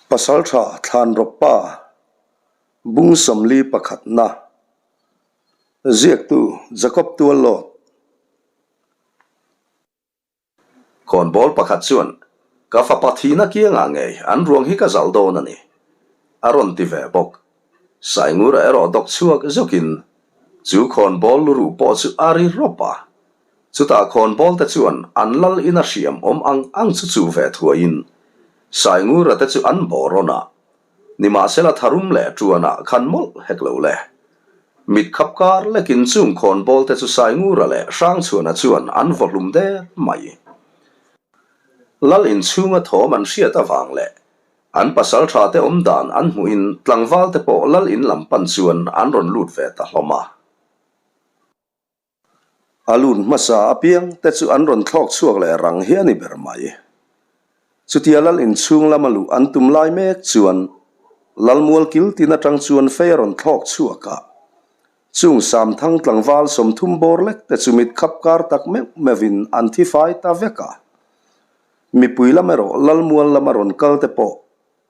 Pasaltha Thlanrawkpa Bung 41 na Ziaktu Jacob Tuallawt. Khawnbawl pakhat chuan, Ka fapa thihna kiangah ngei an ruang hi ka zalh dawn a ni, a rawn ti ve bawk. Saingura erawh dawk chhuak zawkin chu khawnbawl luruh pawh chu a ri rawp a. Chutah khawnbawl te chuan an lal ina hriam awm ang ang chu chu ve thuaiin Saingura te chu an bawh rawn a, nimahsela tharum leh ṭuanah khan mawlh hek lo le. Mit khap kar lekin chung khawnbawl te chu Saingura leh Hrangchhuana chuan an vaw hlum der mai. Lal inchhunga thawm an hriat avang leh an pasalṭha te awm dan an hmuhin tlangval te pawh lal in lam pan chuan an rawn lut ve ta hlawm a. A lut hmasa apiang te chu an rawn thlawk chhuak leh rang hi a ni ber mai. Chutia lal inchhung lama luh an tum lai mek chuan Lalmual kil tin atang chuan fei a rawn thlawk chhuak a. Chung Samthang tlangval 30 bawr lek te chu mit khap kar tak meuh meuhin an thi fai ta vek a. Mipui lam erawh Lalmual lama rawn kal te pawh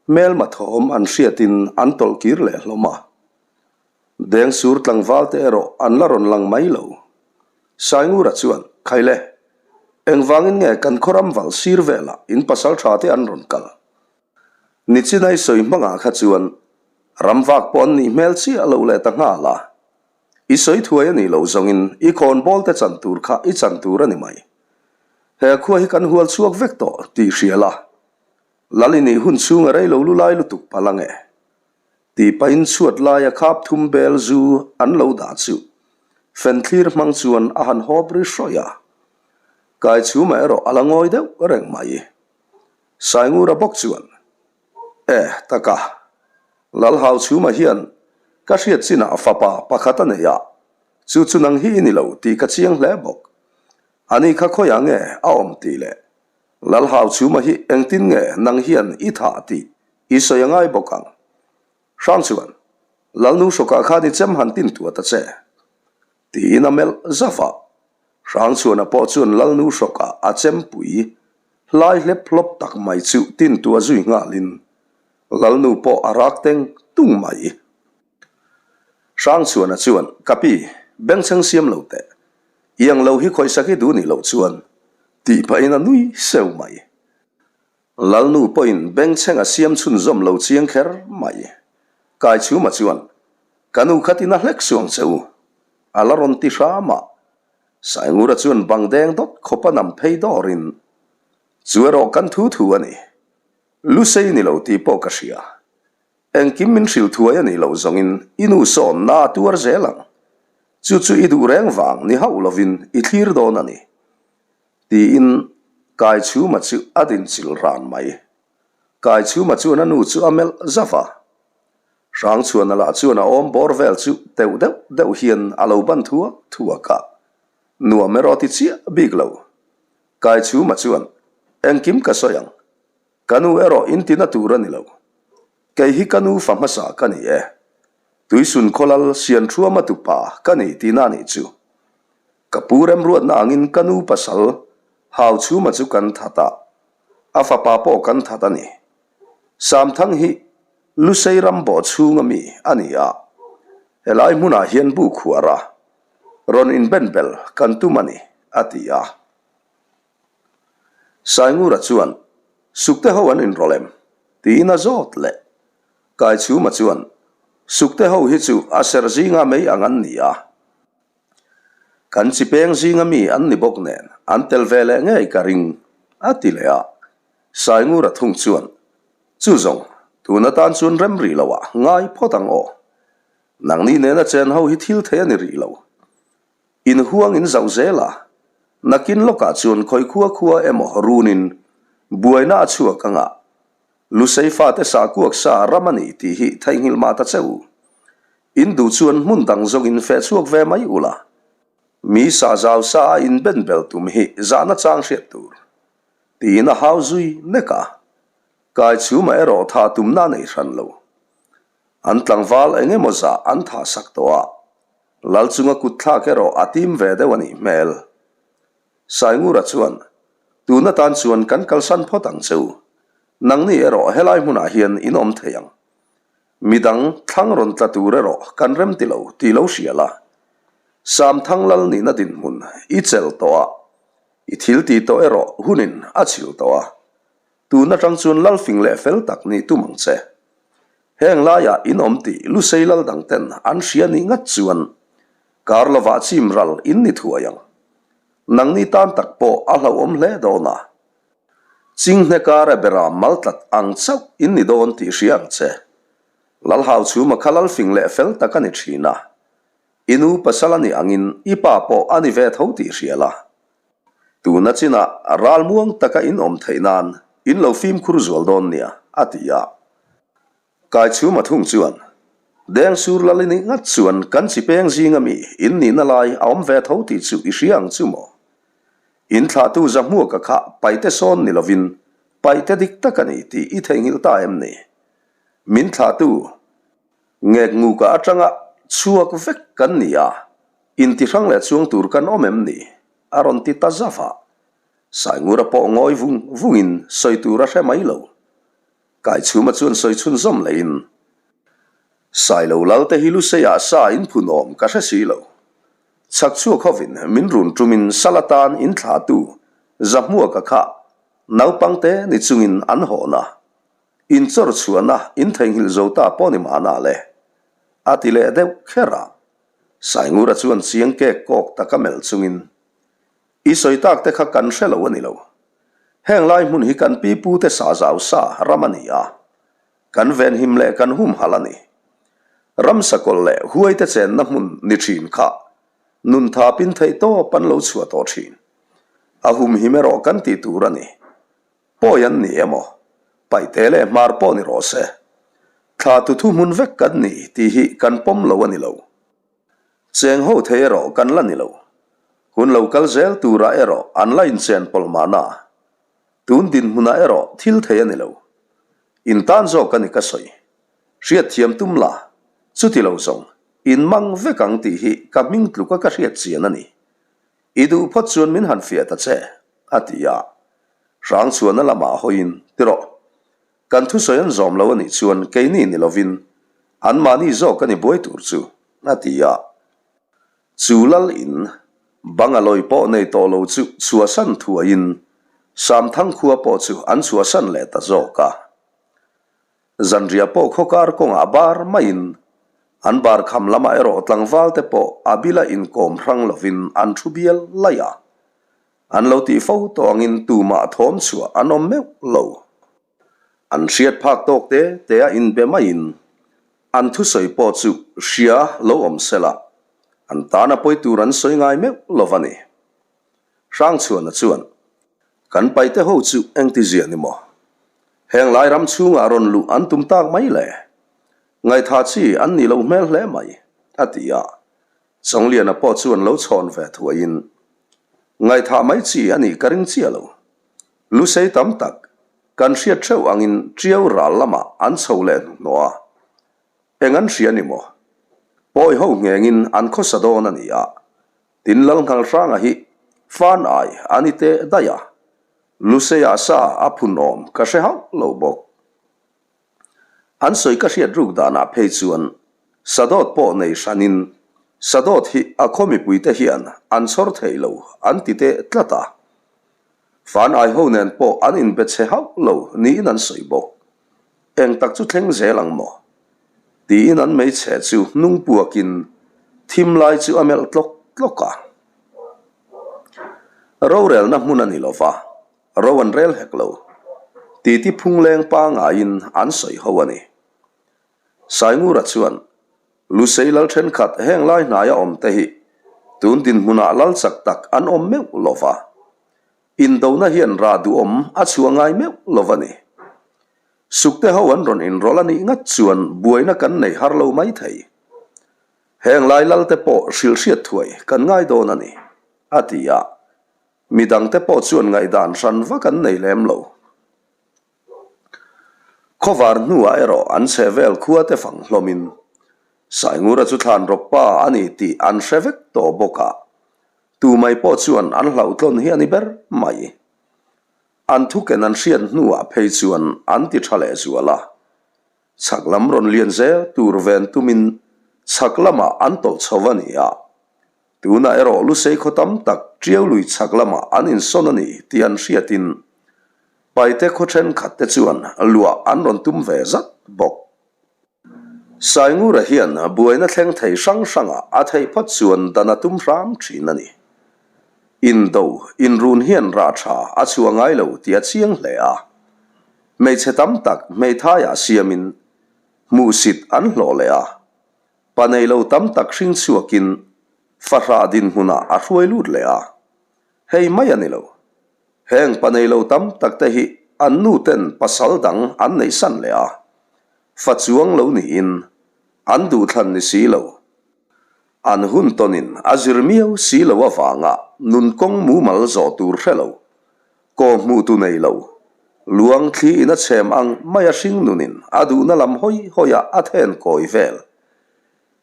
hmelma thawm an hriatin an tawlh kir leh hlawm a. Dengsur tlangval te erawh an la rawn lang mai lo. Saingura chuan, Khaile, engvangin nge kan khaw ram valh sir velah in pasal tha te an rawn kal? Nichinai sawi hmangah kha chuan ram vak pawh an nih hmel chiah lo leh ta nghal a. I sawi thuai a nih loh zawngin i khawnbawl te chan tur kha i chan tur a ni mai. He khua hi kan hual chhuak vek tawh tih hria la, Lal i nih hun chhung a rei lo lu lai lutuk palh ange. Tih pahin chhuat laia khap thum bel zu an lo dah chu fenthlir hmang chuan a han hawp ri hrawih a. Kaichhuma erawh a la ngawi deuh reng mai. Saingura bawk chuan, E, taka, Lalhauchhuma hian ka hriat chinah fapa pakhat a nei a, chu chu nang hi i ni lo tih ka chiang hle bawk. Ani kha khawiah nge a awm tih leh Lalhauchhuma hi engtin nge nang hian i thah tih I sawi a ngai bawk ang. Hrang chuan, Lalnu hrawkah khan i chem han tin tuah ta che. Tiin a melh zauh a. Hrangchhuana pawh chuan Lalnu hrawkah a chempui hlai hlep hlawp tak mai chu tin tuah zui nghalin Lalnu pawh a rak teng tung mai. Hrangchhuana chuan, Ka pi, bengchheng siam lo teh. Iang lo hi khawihsak i duh nih loh chuan, tih pahin a nui seu mai. Lalnu pawhin bengchheng a siam chhunzawm lo chiang kher mai. Kaichhuma chuan, Ka nu kha tina hlek suang che u, a la rawn ti hram a. Saingura chuan bang deng dawt khawp a nam phei dawrin, Chu erawh kan thu thu a ni. Lusei ni lo tih pawh ka hria. Engkim min hrilh thuai a nih loh zawngin i nu sawn na a tuar zel ang. Chu chu i duh reng vang ni hauh lovin i thlir dawn a ni. Tiin Kaichhuma chu a dinchilh ran mai. Kaichhuma chuan a nu chu a melh zauh a. Hrangchhuana lah chuan a awm bawr vel chu teuh deuh deuh hian a lo ban thuak thuak a. Nuam erawh ti chiah bik lo. Kaichhuma chuan, Engkim ka sawi ang. Ka nu erawh in tina tur a ni lo. Kei hi ka nu fa hmasa ka ni e. Tuisun khawlal Sianthuama tupa ka ni tihna a nih chu. Ka pu remruatna angin ka nu pasal Hauchhuma chu kan that a, a fapa pawh kan that a ni. Samthang hi Lusei ram bawh chhunga mi a ni a, helai hmunah hian bu khuar a rawn inbenbel kan tum a ni, a ti a. Saingura chuan, Sukte ho an inrawlh em? tiin a zawt leh. Kaichhuma chuan, Sukte ho hi chu a ser zinga mei ang an ni a. Kan chi peng zinga mi an ni bawk nen an tel ve leh ngei ka ring, a ti leh a. Saingura thung chuan, Chu zawng, tun atan chuan rem rih lo ah ngai phawt ang aw. Nangni nena chen ho hi thil thei a ni rih lo. In huang in zauh zel a, nakin lawkah chuan khawi khua khua emaw runin buaina a chhuak ang a, Lusei fate sa kuak sa ram a ni tih hi theihnghilh mah ta che u. In duh chuan hmun dang zawngin feh chhuak ve mai ula. Mi sa zau sa a in ben bel tum hi zahna chang hriat tur. Tiin a hau zui nek a. Kai chhuma erawh tha tumna a nei hran lo. An tlangval eng emaw zah an thah sak tawh a. Lal chunga kut thlak erawh a tim ve deuh a nih hmel. Saingura chuan, Tun atan chuan kan kalsan phawt ang che u. Nangni erawh helai hmunah hian in awm thei ang. Midang thlang rawn tla tur erawh kan rem ti lo tih lo hria la. Samthang lal nihna dinhmun i chelh tawh a, i thil tih tawh erawh hunin a chhilh tawh a. Tun atang chuan lal fing leh fel tak nih tum ang che. Heng laiah in awm tih Lusei lal dang ten an hria nih ngat chuan kar lovah chim ral in ni thuai ang. Nangni tan tak pawh a hlauhawm hle dawn a. Chinghne kar e bera mal tlat ang chauh in ni dawn tih hria ang che. Lalhau chhuma kha lal fing leh fel tak a ni thin a. I nu pasal a nih angin i pa pawh a ni ve tho tih hria la. Tuna chinah ralmuang taka in awm theih nan in lo fimkhur zual dawn nia, a ti a. Kaichhuma thung chuan, Dengsur lal i nih ngat chuan kan chi peng zinga mi in nihna lai a awm ve tho tih chu i hria ang chu maw? In thlahtu Zahmuaka kha paite sawn ni lovin paite dik tak a ni tih i theihnghilh ta em ni? Min thlahtu Ngeknguka atanga chhuak vek kan ni a, Intihrang leh chuang tur kan awm em ni? A rawn ti ta zauh a. Saingura pawh ngawi vung vungin sawi tur a hre mai lo. Kaichhuma chuan sawi chhunzawm lehin, Sailo Lalte hi Luseiah sa in phun awm ka hre si lo. Chhak chhuak hovin min run tumin sal atan in thlahtu Zahmuaka kha naupangte ni chungin an hawn a. In chawr chhuahna in theihnghilh zo ta pawh ni mahna le. A ti leh deuh kher a. Saingura chuan chiang kek kawk taka melh chungin, I sawi tak te kha kan hre lo a ni lo. Heng lai hmun hi kan pi pu te sa zau sa ram a ni a, kan venhim leh kan humhalh a ni. Ram sakawlh leh huai te chenna hmun ni thin kha nun thapin theih tawp an lo chhuah tawh thin. A humhim erawh kan tih tur a ni. Pawi an ni emaw? Paihte leh hmar pawh ni rawh se. Thla tu thu hmun vek kan ni tih hi kan pawm lo a ni lo. Cheng ho thei erawh kan la ni lo. Hun lo kal zel turah erawh an la inchen pawlh mahna. Tun dinhmunah erawh thil thei a ni lo. In tan zawk a ni ka sawi. Hriatthiam tum la, chuti lo zawng, in mang vek ang tih hi ka hming tluka ka hriat chian a ni. I duh phawt chuan min han fiah ta che, a ti a. Hrangchhuana lamah hawiin, Ti rawh. Kan thusawi an zawm lo a nih chuan keini ni lovin anmahni zawk a ni buai tur chu, a ti a. Chu lal in bang a lawi pawh nei tawh lo chu chhuahsan thuaiin Samthang khua pawh chu an chhuahsan leh ta zawk a. Zanriah pawh khawkar kawngah bar maiin an bar kham lamah erawh tlangval te pawh a bila inkawm hrang lovin an thu bial laih a. An lo tih fo tawh angin tumah thawm chhuah an awm meuh lo. An hriat phak tawk te te a inbe maiin an thusawi pawh chu hria lo awm sela an tana pawi tur an sawi ngai meuh lo va ni. Hrangchhuana chuan, Kan paite ho chu engtizia ni maw? Heng lai ram chhungah rawn luh an tum tak mai le? Ngaihthah chi an nih loh hmel hle mai, a ti a. Chawngliana pawh chuan lo chhawn ve thuaiin, Ngaihthah mai chi a nih ka ring chiah lo. Lusei tam tak, kan hriat theuh angin Tiau ral lamah an chho leh hnuhnawh a. Eng an hria ni maw? Pawi ho nghengin an khawsa dawn a ni a. Tin Lalnghalhranga hi fan ai a ni teh daih a. Luseiah sa a phun awm ka hre hauh lo bawk. An sawi ka hriat ruk danah phei chuan Sadawt pawh nei hranin Sadawt hi a khaw mipuite hian an chhawr thei lo an ti teh tlat a. Fan ai ho nen pawh an inbe chhe hauh lo niin an sawi bawk. Eng tak chu thleng zel ang maw? Tiin an hmeichhe chu hnung puakin thim lai chu a melh tlawk tlawk a. Rorelna hmun a ni lova. Ro an rel hek lo. Titi phungleng pangaiin an sawi ho a ni. Saingura chuan, Lusei lal thenkhat heng lai hnaia awm te hi tun dinhmunah lal chak tak an awm meuh lo va. Indona hian rah duhawm a chhuah ngai meuh lo va ni. Sukte ho an rawn inrawlh a nih ngat chuan buaina kan nei har lo mai thei. Heng lai lalte pawh hrilhhriat thuai kan ngai dawn a ni, a ti a. Mi dangte pawh chuan ngaihdan hran vak an nei lem lo. Khawvar hnuah erawh an chhe vel khua te fang hlawmin Saingura chu thlan rawp pa a ni tih an hre vek tawh bawk a, tu mai pawh chuan an hlauhtlawn hi a ni ber mai. An thuken an hriat hnuah phei chuan an ti tha leh zual a. Chhak lam rawn lian zel tur ven tumin chhak lamah an tawlh chho a ni a. Tunah erawh Lusei khaw tam tak Tiau lui chhak lamah an insawn a ni tih an hriatin Paite khaw thenkhat te chuan luah an rawn tum ve zat bawk. Saingura hian buaina thleng thei hrang hrangah a theih phawt chuan dan a tum hram thin a ni. Indo inrun hian rah tha a chhuah ngai lo tih a chiang hle a. Hmeichhe tam tak hmeithaiah siamin hmuhsit an hlawh leh a, pa nei lo tam tak hring chhuakin fahrah dinhmunah a hruai lut leh a. Hei mai a ni lo. Heng pa nei lo tam tak te hi an nu ten pasal dang an neih san leh a, fa chuang lo niin an duhthlan ni si lo. An hun tawnin a zir miau si lo avanga nun kawng mumal zawh tur hre lo, kaw hmuh tu nei lo, luang thli in a chhem ang mai a hring nunin a duhna lam hawi hawiah a then kawi vel.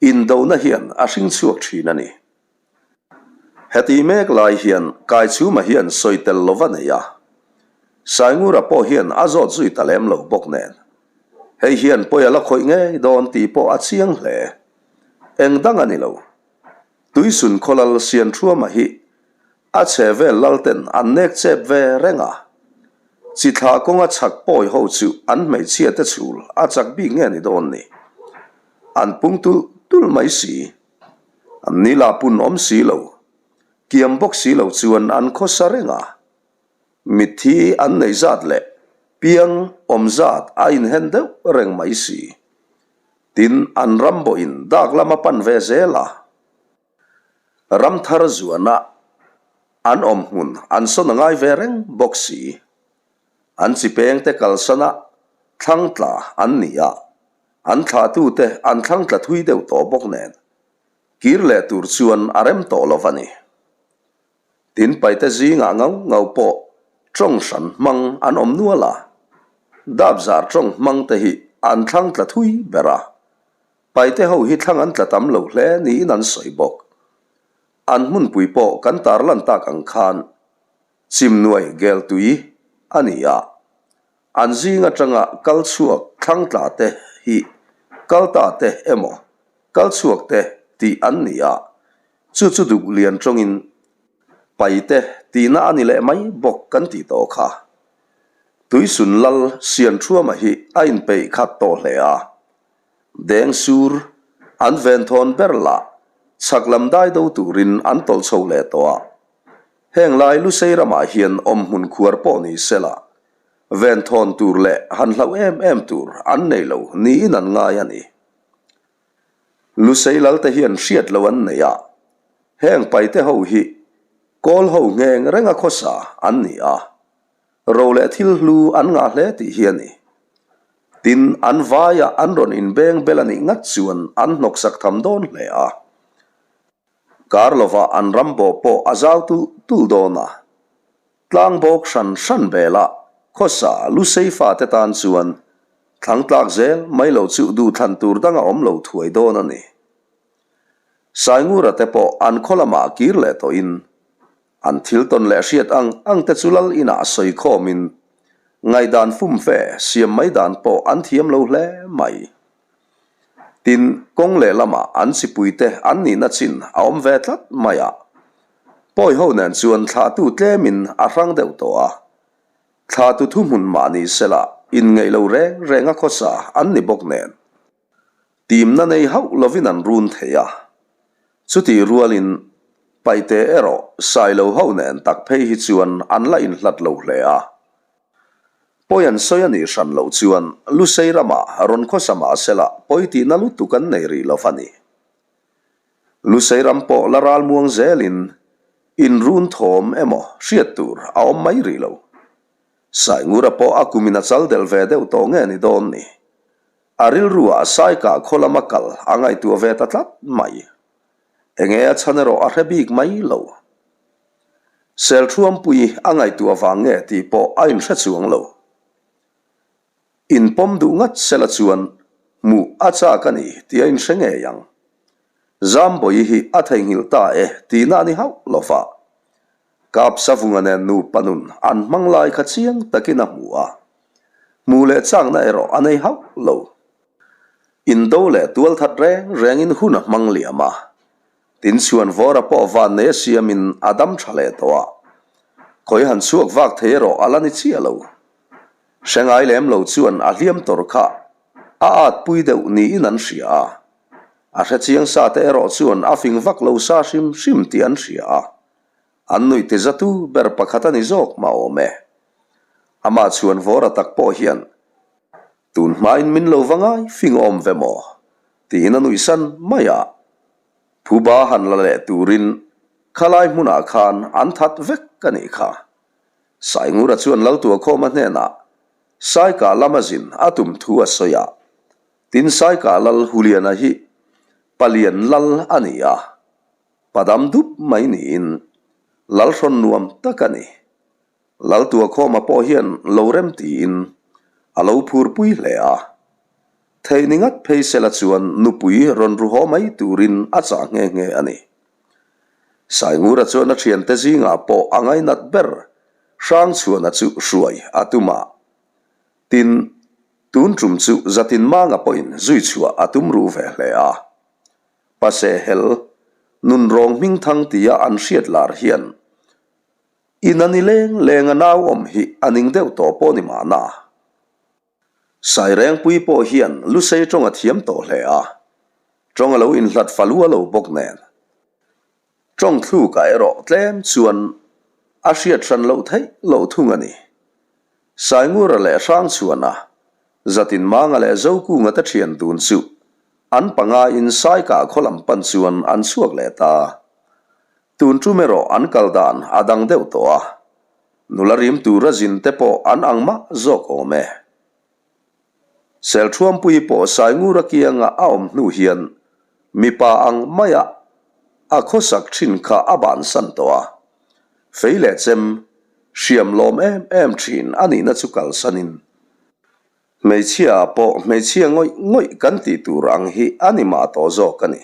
Indona hian a hring chhuak thin a ni. Heti mek lai hian Kaichhuma hian sawi tel lova nei a, Saingura pawh hian a zawt zui ta lem lo bawk nen. Hei hian pawi a la khawih ngei dawn tih pawh a chiang hle. Eng dang a ni lo. Tuisun khawlal Sianthuama hi a chhe vel lalten an nek chep ve reng a. Chi thla kawnga chhak pawi ho chu an hmeichhia te chhul a chak bik nge ni dawn ni. An pung tulh tulh mai si. An ni lah pun awm si lo, kiam bawk si lo chuan an khawsa reng a. Mitthi an neih zat leh piang awm zat a inhen deuh reng mai si. Tin, an ram bawhin dak lam a pan ve zel a. Ram thar zuana an awm hmun an sawn a ngai ve reng bawk si. An chi pengte kalsana thlang tla an ni a. An thlahtute an thlang tla thui deuh tawh bawk nen, kir leh tur chuan a rem tawh lo a ni. Tin paite zingah ngau ngau pawh tawng hran hmang an awm nual a, dapzar tawng hmang te hi an thlang tla thui ber a, paite ho hi thlang an tla tam lo hle niin an sawi bawk. An hmunpui pawh kan tarlan tak ang khan Chimnuai Geltui a ni a. An zing atanga kal chhuak thlangtla te hi kalta te emaw kal chhuak te tih an ni a, chu chu duk lian tawngin pai te tihna a ni leh mai bawk kan tih tawh kha. Tuisun lal Sianthuama hi a inpeih khat tawh hle a, deng sur an venthawn ber lah chhak lam dai do turin an tawlh chho leh tawh a, heng lai Lusei ramah hian awm hmun khuar pawh ni sela Venthawn tur leh han hlauh em em tur an nei lo niin an ngai a ni. Lusei lalte hian hriat lo an nei a, heng paite ho hi kawl ho ngheng renga khawsa an ni a, ro leh thil hlu an ngah hle tih hi a ni. Tin, an vaiah an rawn inbeng bel a nih ngat chuan an hnawksak tham dawn hle a. Kar lovah an ram bawh pawh a zau tulh tulh dawn a. Tlang bawk hran hran velah khawsa Lusei fate tan chuan thlang tlak zel mai lo chu duhthlan tur dang a awm lo thuai dawn a ni. Saingura te pawh an khaw lamah kir leh tawhin an thil tawn leh hriat ang ang te chu lal inah sawi khawmin ngaihdan fumfe siam mai dan pawh an thiam lo hle mai. Tin, kawng lehlamah an chipuite an nihna chin a awm ve tlat mai a. Pawi ho nen chuan thlahtu tlemin a hrang deuh tawh a. Thlahtu thuhmun mah ni sela inngeih lo reng reng a khawsa an ni bawk nen. Timna nei hauh lovin an run thei a. Chutih rualin Paite erawh Sailo ho nen tak phei hi chuan an la inhlat lo hle a. Pawi an sawi a nih hran loh chuan Lusei ramah rawn khawsa mah sela pawi tihna lutuk an nei rih lo va ni. Lusei ram pawh la ral muang zelin inrun thawm emaw hriat tur a awm mai rih lo. Saingura pawh a kumin a chal delh ve deuh tawh nge ni dawn ni. A rilruah Saikah khaw lama kal a ngaihtuah ve ta tlat mai. Enge a chhan erawh a hre bik mai lo. Selthuampui a ngaihtuah vang nge tih pawh a inhre chuang lo. Inpawm duh ngat sela chuan hmuh a chak a ni tih a inhre ngei ang. Zambawi hi a theihnghilh ta e tihna a ni hauh lo va. Kapsavunga nen nupa nun an hmang lai kha chiang takin a hmu a, hmuh leh chakna erawh a nei hauh lo. Indo leh tualthat reng rengin hun a hmang liam a, tin chhuan vawra pawh vannei a siamin a dam tha leh tawh a, khawi han chhuak vak thei erawh a la ni chiah lo. Hre ngai lem lo chuan a hliam tawr kha a at pui deuh niin an hria a, a hre chiang sa te erawh chuan a fing vak lo sa hrim hrim tih an hria a, an nuih ti zatu ber pakhat a ni zawk mah awm e. Amah chhuan vawra tak pawh hian tun hmain min lo va ngai fing awm ve maw tiin a nuih san mai a, phuba han la leh turin khalai hmunah khan an that vek a nih kha. Saingura chuan Laltuakhawma hnenah Saikah lama zin a tum thu a sawi a, tin Saikah lal Huliana hi Palian lal a ni a, padam dup mai niin lal hrawn nuam tak a ni. Laltuakhawma pawh hian lo rem tiin a lo phurpui hle a, theih ni ngat phei sela chuan nupui rawn ru haw mai turin a chah nghe nghe a ni. Saingura chuan a thiante zingah pawh a ngainat ber Hrangchhuana chu hruai a tum a. Tin, tun tum chu Zatinmanga pawhin zui chhuah a tum ruh ve hle a. Pasehel, nunrawng hmingthang tia an hriat lar hian in a ni leng leng a nau awm hi a ning deuh tawh pawh ni mahna. Sairengpui pawh hian Lusei tawng a thiam tawh hle a, tawng a lo inhlat fa lua lo bawk nen. Tawng thlukah erawh tlem chuan a hriat hran loh theih loh thung a ni. Saingura leh Hrangchhuana, Zatinmanga leh Zokunga te thian dun chu an pangaiin Saikah khaw lam pan chuan an chhuak leh ta. Tun tum erawh an kal dan a dang deuh tawh a, Nula rim tura zin te pawh an ang mah zawk awm e. Selṭhuampui pawh Saingura kianga a awm hnu hian mipa ang maia a khawsak thin kha a bansan tawh a. Fei leh chem hriam lawm em em thin a nihna chu kalsanin hmeichhia ah pawh hmeichhia ngawih ngawih kan tih tur ang hi a ni mah tawh zawk a ni.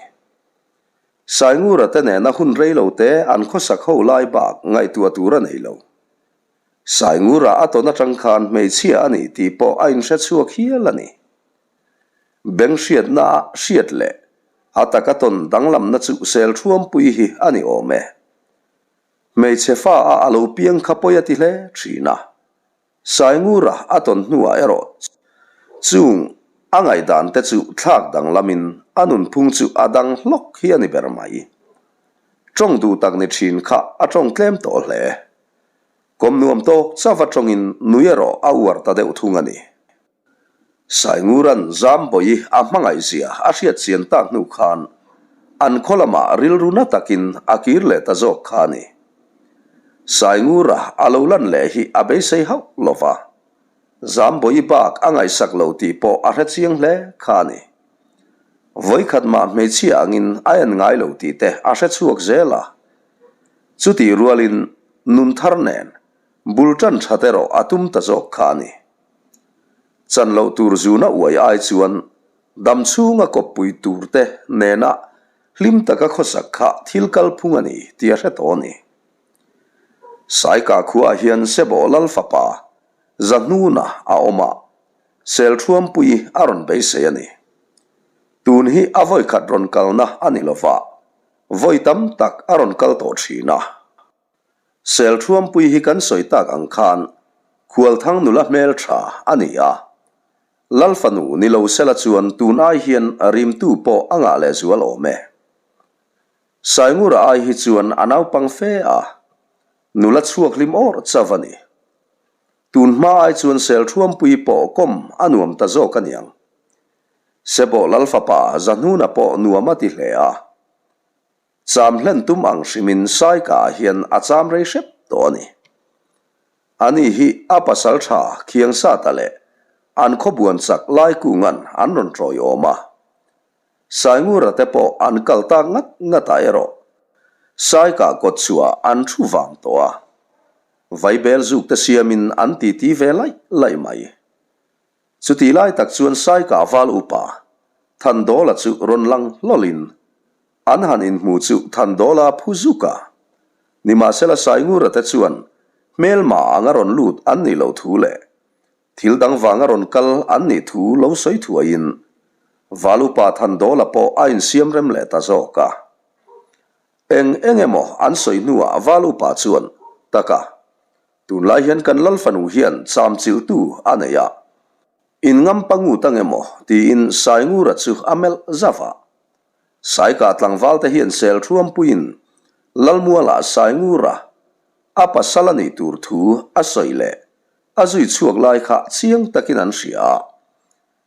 Saingura te nena hun rei lo te an khawsak ho lai bak ngaihtuah tur a nei lo. Saingura a tawn atang khan hmeichhia a ni tih pawh a inhre chhuak hial a ni. Beng hriatna a hriat leh a taka tawn danglamna chu selṭhuampui hi a ni awm e. Hmeichhe fa a a lo piang kha pawi a ti hle thin a. Saingura a tawn hnuah erawh chung a ngaihdan te chu thlak danglamin a nunphung chu a dang hlawk hi a ni ber mai. Tawng duh tak ni thin kha a tawng tlem tawh hle. Kawm nuam tawk chauh a tawngin nui erawh a uar ta deuh thung a ni. Saingura'n Zambawi a hmangaihzia a hriat chian tak hnu khan an khaw lamah rilru na takin a kir leh ta zawk kha a ni. Saingura a lo lan leh hi a beisei hauh lo va, Zambawi bak a ngaihsak lo tih pawh a hre chiang hle kha a ni. Vawikhat mah hmeichhia angin a en ngai lo tih te a hre chhuak zel a. Chutih rualin nun thar nen bul tan that erawh a tum ta zawk kha a ni. Chan loh tur zuna uai ai chuan dam chhunga kawppui tur te nena hlim taka khawsak kha thil kalphung a ni tih a hre tawh a ni. Saika khuaah hian Sebawh Lal fapa Zahnuna a awm a, Selṭhuampui a rawn beisei a ni. Tun hi a vawikhat rawn kalna a ni lova, vawi tam tak a rawn kal tawh ṭhin a. Selṭhuampui hi kan sawi tak ang khan Khualthang nula hmel tha a ni a. Lal fanu ni lo sela chuan tun ai hian rimtu pawh a ngah leh zual awm e. Saingura ai hi chuan a naupang fe a, nula chhuak hlim awrh chauh a ni. Tun hma ai chuan Selṭhuampui pawh kawm a nuam ta zawk a niang. Sebawh Lal fapa Zahnuna pawh nuam a ti hle a. Cham hlen tum ang hrimin Saika ah hian a cham rei hrep tawh a ni. Ani hi a pasal tha khiang sata leh an khawbuan chak lai kungan an rawn tawi awm a. Saingura te pawh an kal tak ngat ngat ah erawh Saika kawt chhuah an thu vang tawh a. Vaibel zuk te siamin an titi ve laih laih mai. Chutih lai tak chuan Saika val upa Thandawla chu rawn lang hlawlin an han inhmu chu Thandawla phu zuk a. Nimahsela Saingura te chuan hmelma anga rawn lut an nih loh thu leh thil dang vanga rawn kal an nih thu lo sawi thuaiin Valupa Thandawla pawh a insiam rem leh ta zawk a. Eng eng emaw an sawi hnuah Valupa chuan, Taka, tunlai hian kan Lal fanu hian cham chilhtu a nei a, in ngam pangut ang emaw tiin Saingura chu a melh zauh a. Saika tlangvalte hian sel thuampuiin Lalmualah Saingura a pasal a nih tur thu a sawi leh a zui chhuak lai kha chiang takin an hria a,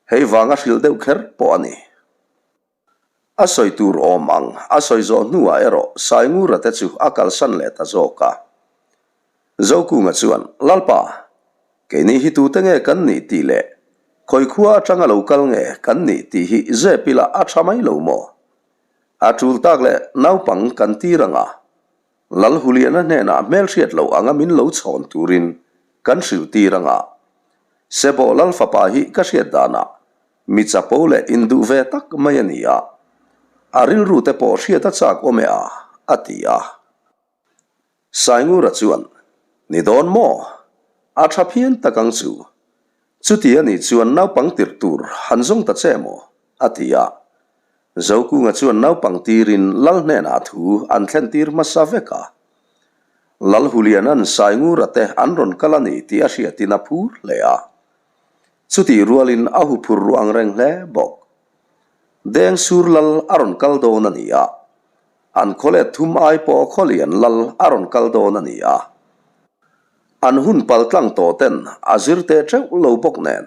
hei vanga hrilh deuh kher pawh a ni. A sawi tur awm ang a sawi zawh hnuah erawh Saingura te chu a kalsan leh ta zawk a. Zokunga chuan, Lalpa, keini hi tute nge kan nih tih leh khawi khua atanga lo kal nge kan nih tih hi zep ila a tha mai lo maw? A tul tak leh naupang kan tir anga Lal Huliana hnenah hmelhriat loh anga min lo chhawn turin kan hrilh tir anga Sebawh Lal fapa hi ka hriat danah mi chapo leh induh ve tak mai a ni a, a rilru te pawh hriat a chak awm e a, a ti a. Saingura chuan, Ni dawn maw? A tha phian tak ang chu. Chuti a nih chuan naupang tirh tur han zawng ta che maw? a ti a. Zokunga chuan naupang tirin Lal hnenah thu an thlen tir hmasa vek a. Lal Huliana'n Saingura te an rawn kal a ni tih a hriatin a phur hle a. Chutih rualin a huphur ruah ang reng hle bawk. Dengsur Lal a rawn kal dawn a ni a. An khawlet thum ai pawh khawlian lal a rawn kal dawn a ni a. An hun pal tlang tawh ten a zir teh teuh lo bawk nen.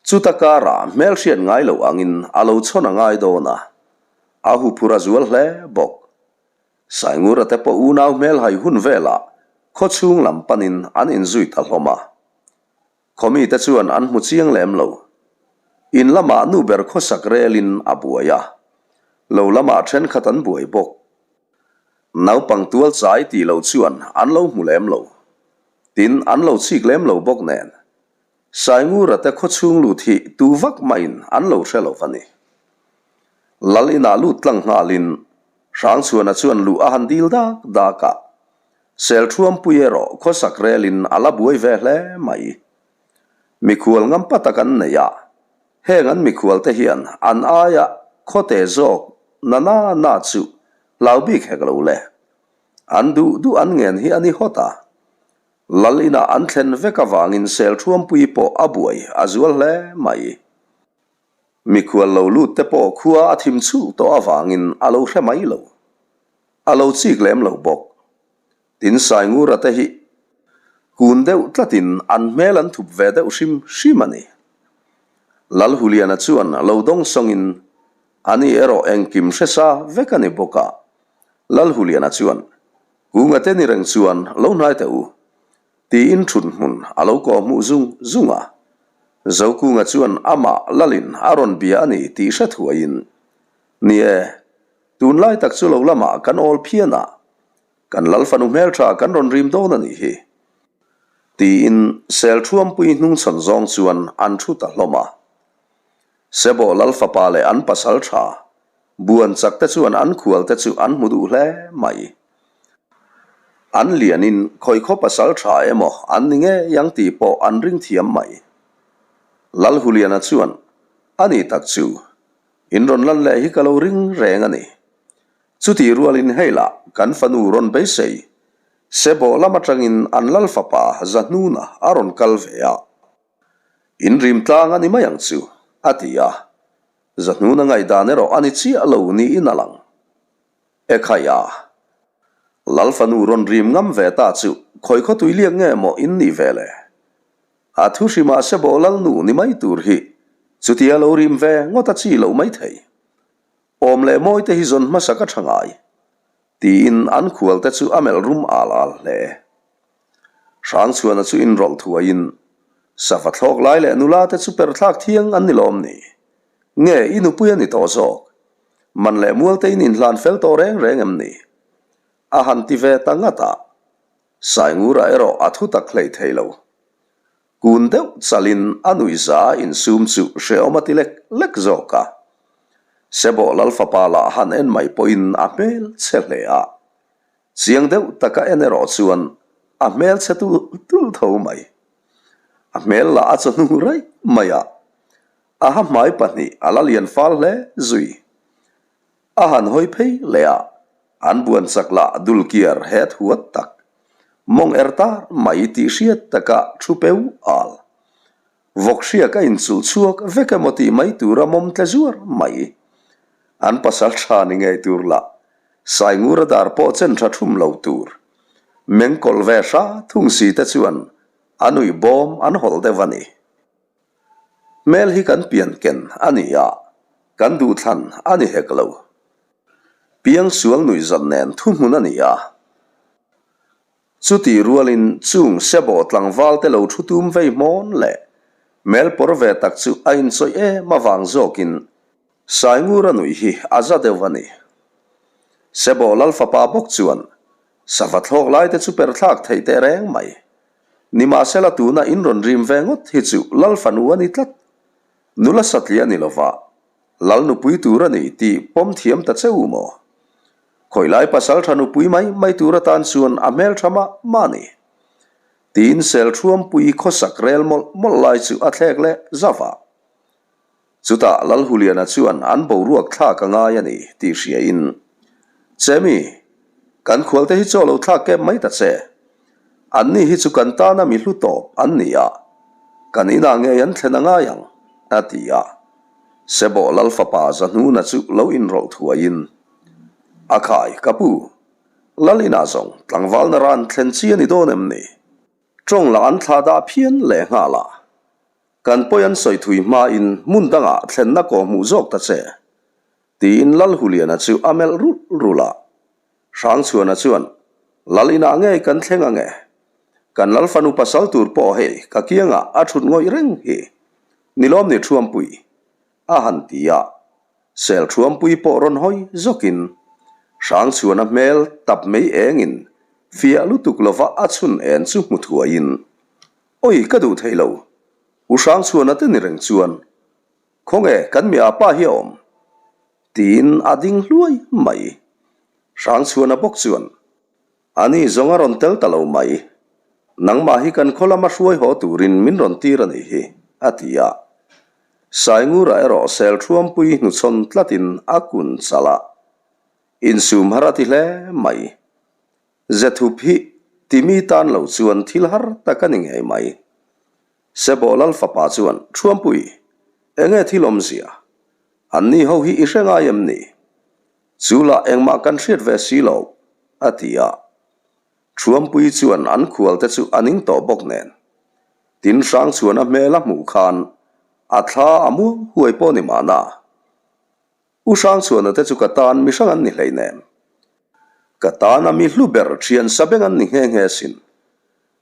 Chuta karah hmelhriat ngai loh angin a lo chhawn a ngai dawn a, a huphur a zual hle bawk. Saingura te pawh unau hmelhai hun velah khawchhung lam panin an inzui ta hlawm a. Khawmite chuan an hmu chiang lem lo. In lamah nu ber khawsak relin a buai a, lo lamah thenkhat an buai bawk. Naupang tual chai tih loh chuan an lo hmu lem lo. Tin, an lo chik lem lo bawk nen. Saingura te khawchhung lut hi tu vak mahin an lo hre lo va ni. Lal inah lut tlang nghalin Hrangchhuana chuan luh a han dil dak dak a. Selṭhuampui erawh khawsak relin a la buai ve hle mai. Mikhual ngampa tak an nei a, heng an mikhualte hian an aia khawte zawk na na na chu hlau bik hek lo le. An duh duh an ngen hi a ni hawt a. Lal inah an thlen vek avangin Selṭhuampui pawh a buai a zual hle mai. Mikhual lo lut te pawh khua a thim chhulh tawh avangin a lo hre mai lo. A lo chik lem lo bawk. Tin Saingura te hi kun deuh tlatin an hmel an thup ve deuh hrim hrim a ni. Lalhuliana chuan lo dawng sawngin ani erawh engkim hresa vek a ni bawk a. Lalhuliana chuan, Kunga te ni reng chuan lo hnai teh u, tiin thut hmun a lo kawh hmuh zung zung a. Zokunga chuan amah Lalin a rawn bia a ni tih hre thuaiin, Ni e, Tunlai tak chu lo lamah kan awl phian a, kan lal fanu hmeltha kan rawn rim dawn a nih hi. Tiin Selṭhuampui hnungchhawn zawng chuan an thu ta hlawm a. Sebawh lal fapa leh an pasal tha buan chak te chuan an khual te chu an hmu duh hle mai. An lianin khawi khaw pasal tha emaw an ni ngei ang tih pawh an ring thiam mai. Lalhuliana chuan, A ni tak chu, In rawn lan leh hi ka lo ring reng a ni. Chutih rualin hei lah kan fanu rawn beisei, Sebawh lam atangin an lal fapa Zahnuna a rawn kal ve a. In rim tlang a ni mai ang chu, a ti a. Zahnuna ngaihdan erawh a ni chiah lo niin a lang. Ekhai a, lal fanu rawn rim ngam ve ta chu khawi khaw tui liak nge maw in nih ve le? A thu hrimah Sebawh Lalnu ni mai tur hi chutia lo rim ve ngawt a chi loh mai thei. Awm leh mawi te hi zawn hmasa ka tha ngai, tiin an khual te chu a melh rum al al hle. Hrangchhuana chu inrawlh thuaiin, Sava thlawk lai leh nula te chu per thlak thiang an ni lawm ni? Nge i nupui a ni tawh zawk? Man leh mual te in inhlan fel tawh reng reng em ni? A han ti ve ta ngat a. Saingura erawh a thu tak hlei thei lo. Kun deuh chalin a nuihza a insum chu hrehawm a ti lek lek zawk a. Sebawh Lalfapa lah han en mai pawhin a hmel chhe hle a. Chiang deuh taka en erawh chuan a hmel chhe tulh tulh tho mai. A hmel lah a chawhnu raih mai a, a ha hmai pahnih a la lian fal hle zui. A han hawi phei leh a, an buan chak lah dul kiar het huat tak, mawng er tar mai tih hriat taka thu peu al. Vawk hriak a inchulh chhuak vek emaw tih mai tura mawm tle zuar mai. An pasal tha ni ngei tur lah, Saingura dar pawh chen tha thum lo tur. Meng kawlh ve hra thung si te chuan a nuih bawm an hawlh deuh a ni. Hmel hi kan pian ken a ni a, kan duhthlan a ni hek lo. Piangsual nuihzat nen thuhmun a ni a. Chutih rualin chung sebawh tlangval te lo thu tum vei hmawn leh hmel pawr ve tak chu a inchawih em avang zawkin Saingura nuih hi a za deuh a ni. Sebawh Lalfapa bawk chuan sava thlawk lai te chu per thlak theih teh reng mai. Nimahsela tuna in rawn rim ve ngawt hi chu Lal fanu a ni tlat. Nula satliah ni lova Lal nupui tur a ni tih pawm thiam ta che u maw? Khawilai pasal tha nupui mai mai tur atan chuan a hmeltha mah mah a ni. Tiin Selṭhuampui khawsak rel mawlh mawlh lai chu a thlek leh zauh a. Chutah Lalhuliana chuan an boruak thlak a ngai a ni tih hriain, Chemi, kan khualte hi chaw lo thlak kep mai ta che. Anni hi chu kan tana mi hlu tawp an ni a, kan inah ngei an thlen a ngai ang, a ti a. Sebawh Lalfapa Zahnuna chu lo inrawlh thuaiin, A khai, ka pu, Lal inah zawng tlangvalna ran thlen chi a ni dawn em ni? Tawng lah an thlah dah phian lehnghal a. Kan pawi an sawi thui hmain hmun dangah thlenna kawh hmuh zawk ta che, tiin Lalhuliana chu a melh rulh rulh a. Hrangchhuana chuan, Lal inah ngei kan thleng ange. Kan Lal fanu pasal tur pawh hei ka kiangah a thut ngawih reng hi. Nilawm ni Thuampui? a han ti a. Sel Thuampui pawh rawn hawi zawkin Hrangchhuana hmel tap mei engin fiah lutuk lova a chhun en chu hmu thuaiin, Oi ka duh thei lo. U Hrangchhuana te ni reng chuan khawnge kan mi apa hi a awm? Tiin a ding hluai mai. Hrangchhuana bawk chuan a ni zawng a rawn tel ta lo mai. Nangmah hi kan khaw lama hruai haw turin min rawn tir a nih hi, a ti a. Saingura erawh Selṭhuampui hnuchhawn tlatin a kun chalh a. Insum har a ti hle mai. Zethup hi timi tan lo chuan thil har tak a ni ngei mai. Sebawh Lal fapa chuan, Thuampui, enge thil awmzia? Anni ho hi i hre ngai em ni? Chu lah engmah kan hriat ve si lo, a ti a. Thuampui chuan an khual te chu a ning tawh bawk nen. Tin Hrangchhuan a hmel a hmuh khan a thla a muang huai pawh ni mahna. U Hrangchhuana te chu ka tan mi hrang an ni hleinem. Ka tan a mi hlu ber thian sabeng an ni nghe nghe sin.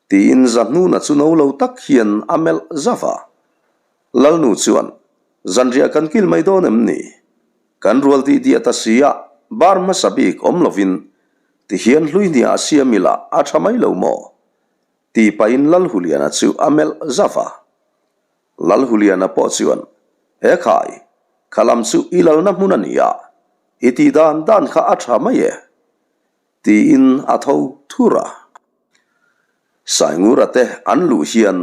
Tiin Zahnuna chu no lo tak hian a melh zauh a. Lalnu chuan, Zanriah kan kil mai dawn em ni? Kan rual dih diah ta si a, bar hmasa bik awm lovin tihian hlui hniah a siam ila a tha mai lo maw? Ti pahin Lalhuliana chu a melh zauh a. Lalhuliana pawh chuan, He khai, kha lam chu i lalna hmun a ni a, i tih dan dan kha a tha mai e, tiin a tho thur a. Saingura te an luh hian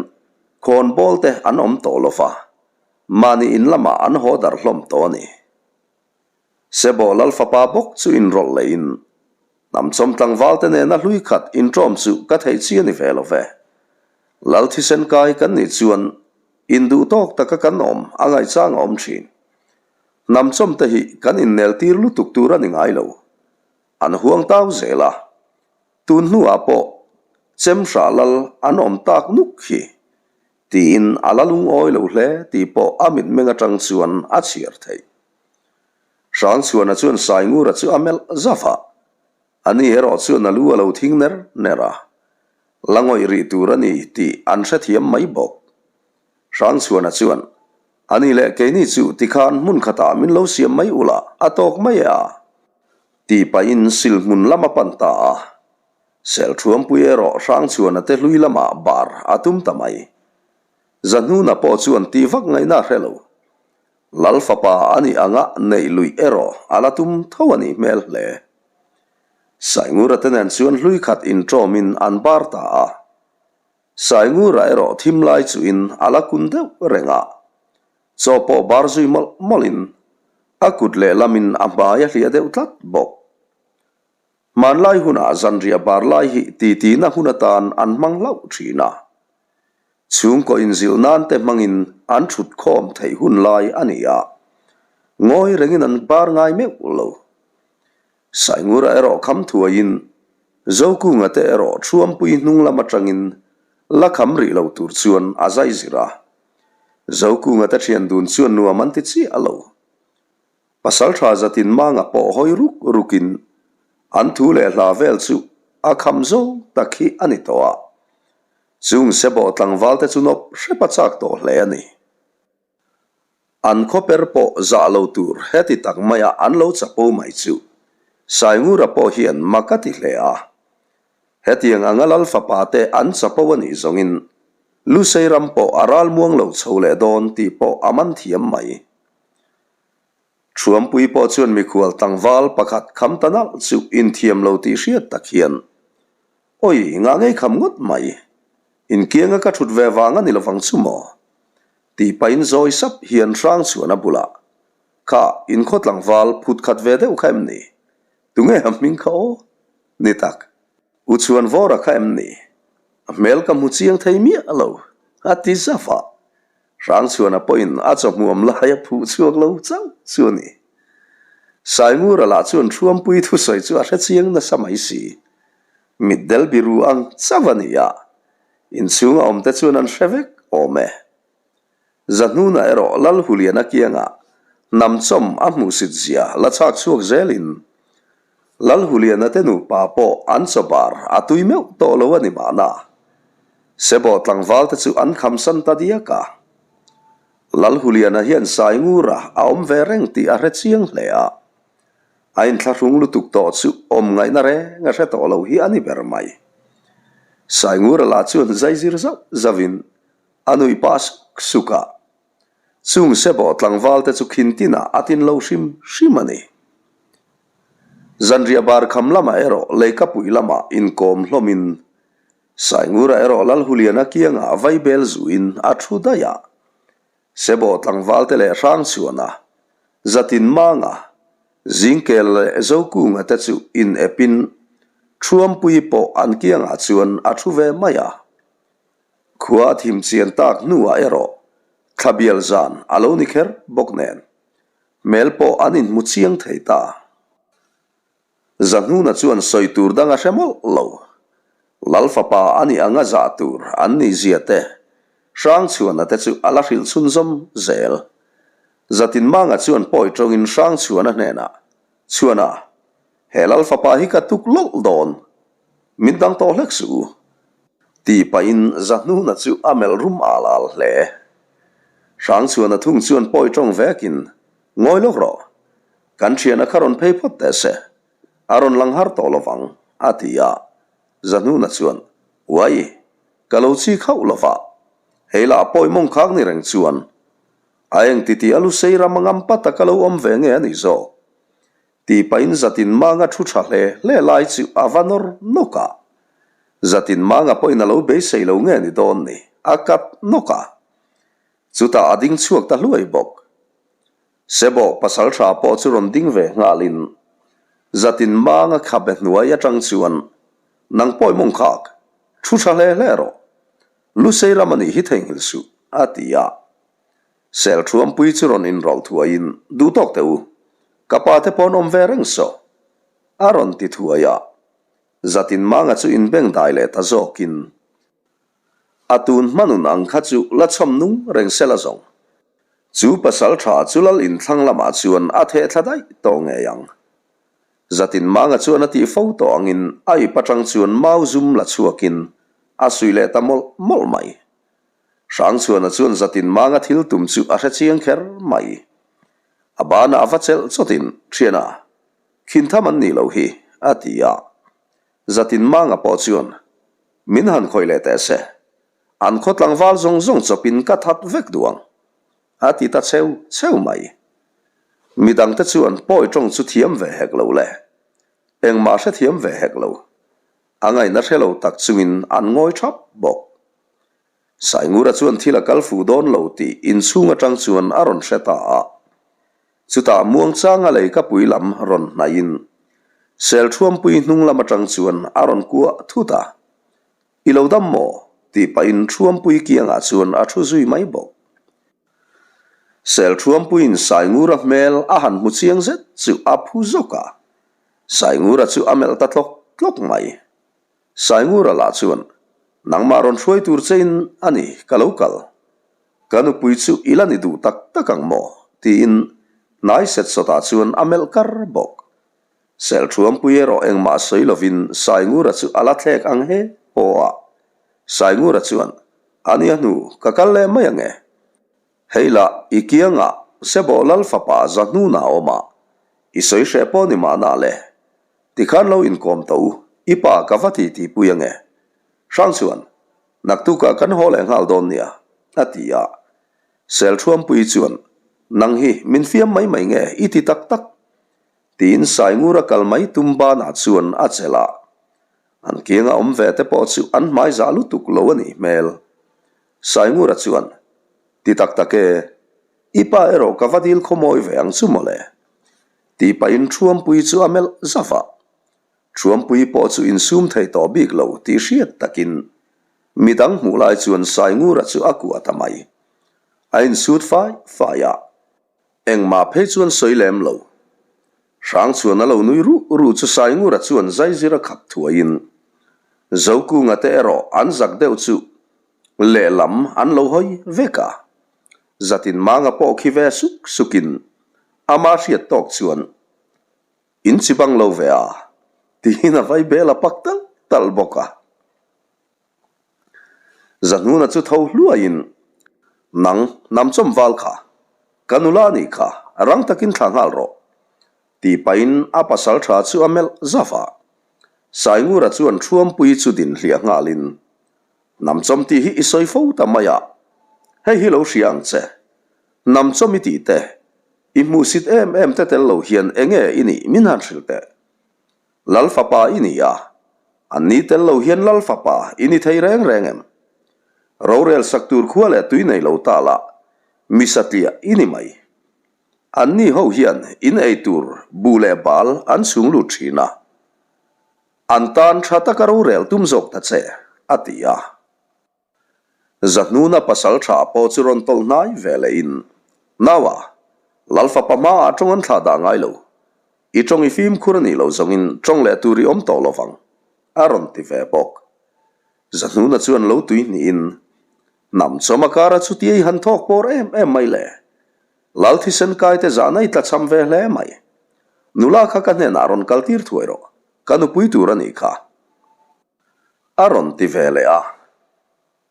khawnbawl te an awm tawh lo va, mahni in lamah an haw darh hlawm tawh a ni. Sebawh Lal fapa bawk chu inrawlh lehin, Hnamchawm tlangval te nena hlui khat inṭawm chu ka theih chi a ni ve lo ve. Lal thisen kai kan nih chuan induh tawk taka kan awm a ngaihchang a awm ṭhin. Hnamchawm te hi kan inneltir lutuk tur a ni ngai lo. An huang tau zel a. Tun hnuah pawh Chemhrah Lal an awm tak nuk hi tiin a la lungawi lo hle tih pawh a mitmeng atang chuan a chhiar theih. Hrangchhuana chuan Saingura chu a melh zauh a, ani erawh chuan a lu a lo thing ner ner a, la ngawih rih tur a ni tih an hrethiam mai bawk. Hrangchhuana chuan, Ani leh keini chu tikhan hmun khatah min lo siam mai ula a tawk mai e a, tih pahin silhmun lam a pan ta a. Selṭhuampui erawh Hrangchhuana te hlui lamah bar a tum ta mai. Zahnuna pawh chuan tih vak ngaihna a hre lo. Lal fapa a nih anga neih luih erawh a la tum tho a nih hmel hle. Saingura te nen chuan hlui khat inṭawmin an bar ta a. Saingura erawh thim lai chuhin a la kun deuh reng a. Chaw pawh bar zui mawlh mawlhin a kut lehlamin a hmai a hliah deuh tlat bawk. Hmanlai hunah zanriah bar lai hi titina hun atan an hmang hlauh thin a. Chhungkaw inzilh nan te hmangin an thut khawm theih hun lai a ni a, ngawi rengin an bar ngai meuh lo. Saingura erawh kham thuaiin Zokunga te erawh Thuampui hnung lam atangin la kham rih lo tur chuan a zai zir a. Zokunga te thian dun chuan nuam an ti chiah lo. Pasalṭha zatin manga pawh hawi ruk rukin an thu leh hla vel chu a kham zawng tak hi a ni tawh a. Chung sebawh tlangval te chu nawp hrep a chak tawh hle a ni. An khawper pawh zah lo tur heti tak maia an lo chapo mai chu Saingura pawh hian mak a ti hle a. Hetiang anga lal fapa te an chapo a nih zawngin Lusei ram pawh a ralmuang lo chho leh dawn tih pawh a man thiam mai. Thuampui pawh chuan mikhual tlangval pakhat kham ta nalh chu inthiam lo tih hriat tak hian, Awi, ngah ngei kham ngawt mai. Inkianga ka thut ve vang a ni lovang chu maw? Tih pahin zawi sap hian Hrangchhuan a bulah, Kha, inkhaw tlangval phut khat ve deuh kha em ni? Tunge a hming kha aw? Ni tak, U Chhuanvawra kha em ni? A hmel ka hmu chiang thei miah lo, a ti zaf a. Hrangchhuana pawhin a chawhmuam lai a phuh chhuak lo chauh chu a ni. Saingura lah chuan Thuampui thusawi chu a hre chiang nasa mai si. Mitdel biru ang chauh a ni a, inchhunga awmte chuan an hre vek awm e. Zahnuna erawh Lalhuliana kiangah hnamchawm a hmuhsit zia la chhak chhuak zelin Lalhuliana te nupa pawh an chaw bar a tui meuh tawh lo a ni mahna. Sebawh tlangval te chu an khamsan ta diak a. Lalhuliana hian Saingura a awm ve reng tih a hre chiang hle a. A inthlahrung lutuk tawh chu awm ngaihna reng a hre tawh lo hi a ni ber mai. Saingura lah chuan zaizir zauh zauhin a nuih pah suk suk a. Chung sebawh tlangval te chu khin tinah a tin lo hrim hrim a ni. Zanriah bar kham lamah erawh leikapui lamah inkawm hlawmin Saingura erawh Lalhuliana kiangah vaibel zuin a thu daih a. Sebawh tlangval te leh Hrangchhuana, Zatinmanga, Zingkel leh Zokunga te chu in epin Thuampui pawh an kiangah chuan a thu ve mai a. Khua a thim chian tak hnuah erawh thlabial zan a lo ni kher bawk nen hmel pawh an inhmu chiang thei ta. Zahnuna chuan sawi tur dang a hre mawlh lo. Lal fapa a nih anga zah tur an nih zia te, Hrangchhuana te chu a la hrilh chhunzawm zel. Zatinmanga chuan pawi tawngin Hrangchhuana hnenah, Chhuana, he Lal fapa hi ka tuk lawlh dawn. Min dang tawh hlek suh u. Tih pahin Zahnuna chu a melh rum al al hle. Hrangchhuana thung chuan pawi tawng vekin, Ngawi lawk rawh. Kan thiana kha rawn phei phawt teh se. A rawn lang har tawh lovang, a ti a. Zahnuna chuan, Uai, ka lo chik hauh lova. Hei lah pawi mawng khak ni reng chuan. A eng titi a lu sei ram a ngam pat a ka lo awm ve nge a nih zawk. Tih pahin Zatin Manga thu tha hle hle lai chu a va nawr nawk a. Zatin Manga pawhin a lo beisei lo nge ni dawn ni, a kat nawk a. Chutah a ding chhuak ta hluai bawk. Sebawh pasal tha pawh chu rawn ding ve nghalin Zatin Manga khabe hnuai atang chuan, Nang pawi mawng khak, thu tha hle hle rawh. Lusei ram a nih hi theihnghilh suh, a ti a. Selthuampui chu rawn inrawlh thuaiin, Duh tawk teh u, ka pa te pawh an awm ve reng saw, a rawn ti thuai a. Zatin Manga chu inbeng dai leh ta zawkin, A tun hmanun ang kha chu la chhawm nung reng se la zawng. Chu pasal tha chu lal inthlang lamah chuan a theh thla daih tawh ngei ang. Zatin Manga chuan a tih fo tawh angin a ip atang chuan mau zum la chhuakin a suih leh ta mawlh mawlh mai. Hrangchhuana chuan Zatin Manga thil tum chu a hre chiang kher mai. A banah a va chelh chawtin, Thiana, khin tham an nih loh hi, a ti a. Zatin Manga pawh chuan, Min han khawih leh teh se. An khaw tlangval zawng zawng chawpin ka that vek duh ang, a ti ta cheu cheu mai. Midangte chuan pawi tawng chu thiam ve hek lo le. Engmah hrethiam ve hek lo. A ngaihna hre lo tak chungin an ngawi thap bawk. Saingura chuan thil a kal fuh dawn lo tih inchhung atang chuan a rawn hre ta a. Chutah muangchanga lei ka pui lam rawn hnaihin Selṭhuampui hnung lam atang chuan a rawn kuah thut a. I lo dam maw? tih pahin Ṭhuampui kiangah chuan a ṭhu zui mai bawk. Selṭhuampuiin Saingura hmel a han hmu chiang zet chu a phu zawk a. Saingura chu a melh ta tlawk tlawk mai. Saingura lah chuan, Nangmah rawn hruai tur chein a ni, ka lo kal. Ka nupui chu i la ni duh tak tak ang maw? tiin hnai set sawtah chuan a melh kar bawk. Selṭhuampui erawh engmah sawi lovin Saingura chu a la thlek ang he haw a. Saingura chuan, A nia hnu, ka kal leh mai ang e. Hei lah, i kiangah Sebawh Lal fapa Zahnuna a awm a, i sawi hreh pawh ni mahna le. Tikhan lo inkawm tawh u, i pa ka va ti tihpui ang e. Hrang chuan, Naktukah kan haw leh nghal dawn nia, a ti a. Selṭhuampui chuan, Nang hi min fiam mai mai nge i ti tak tak? Tiin Saingura kal mai tum banah chuan a chelh a. An kianga awm ve te pawh chu an hmai zah lutuk lo a nih hmel. Saingura chuan, Ti tak tak e, i pa erawh ka va dil khawmawi ve ang chu mawle. Tih pahin Thuampui chu a melh zauh a. Thuampui pawh chu insum thei tawh bik lo tih hriat takin midang hmuh lai chuan Saingura chu a kuah ta mai. A insut fai fai a. Engmah phei chuan sawi lem lo. Hrang chuan a lo nui ruh ruh chu Saingura chuan zaizir a khap thuaiin Zokunga te erawh an zak deuh chu lehlam an lo hawi vek a. Zatin manga pawh khi ve suk sukin ama hriat tawk chuan In chi bang lo ve a tiin a vai bel a pak tal tal bawk a. Zahnuna chu tho hluaiin, Nang, hnamchawm val kha, ka nula a nih kha, rang takin thla nghal rawh, tih pahin a pasal tha chu a melh zauh a. Saingura chuan Thuampui chu din hliah nghalin, Hnamchawm tih hi i sawi fo ta mai a, hei hi lo hria ang che. Hnamchawm i tih te, i hmuhsit em em te tel lo hian enge i nih min han hrilh teh. Lal fapa i ni a, an ni tel lo hian Lal fapa i ni thei reng reng em? Rorel sak tur khua leh tui nei lo ta lah, mi satliah i ni mai. An ni ho hian in ei tur buh leh bal an chhung lut thin a, an tan tha taka rorel tum zawk ta che, a ti a. Zahnuna pasal tha pawh chu rawn tawlh hnai ve leh in, Naua, Lal fapa hmaah tawng an thlah dah ngai lo. I tawng i fimkhur a nih loh zawngin tawng leh tur i awm tawh lo vang, a rawn ti ve bawk. Zahnuna chuan lo tui hnihin, Hnam chawm a kara chutia i han thawk pawr em em mai le. Lal thisen kaite zahna i tlachham ve hle mai. Nula kha ka hnenah rawn kaltir thuai rawh, ka nupui tur a nih kha. A rawn ti ve leh a.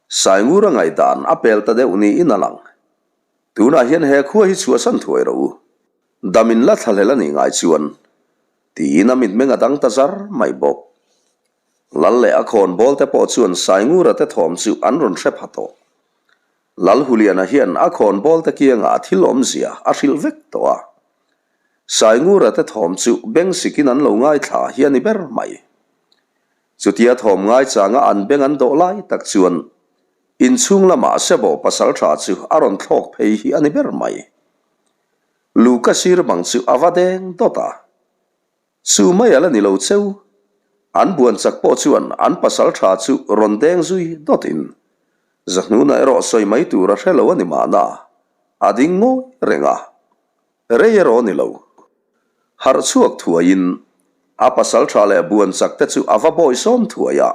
Saingura ngaihdan a pel ta deuh niin a lang. Tunah hian he khua hi chhuahsan thuai rawh u. Dam in la thlahlel a nih ngai chuan, tiin a mitmeng a dang ta zar mai bawk. Lal leh a khawnbawl te pawh chuan Saingura te thawm chu an rawn hre pha tawh. Lal Huliana hian a khawnbawl te kiangah thil awmzia a hrilh vek tawh a. Saingura te thawm chu beng sikin an lo ngaithla hi a ni ber mai. Chutia thawm ngaichanga an beng an dawh lai tak chuan inchhung lamah Sebawh pasaltha chu a rawn thlawk phei hi a ni ber mai. Luka sir bang chu a va deng dawt a. Chu mai a la ni lo cheu. An buan chak pawh chuan an pasaltha chu rawn deng zui dawtin Zahnuna erawh sawi mai tur a hre lo a ni mahna a ding ngawi reng a. Rei erawh ni lo. Harh chhuak thuaiin a pasal tha leh buan chak te chu a va bawi sawm thuai a.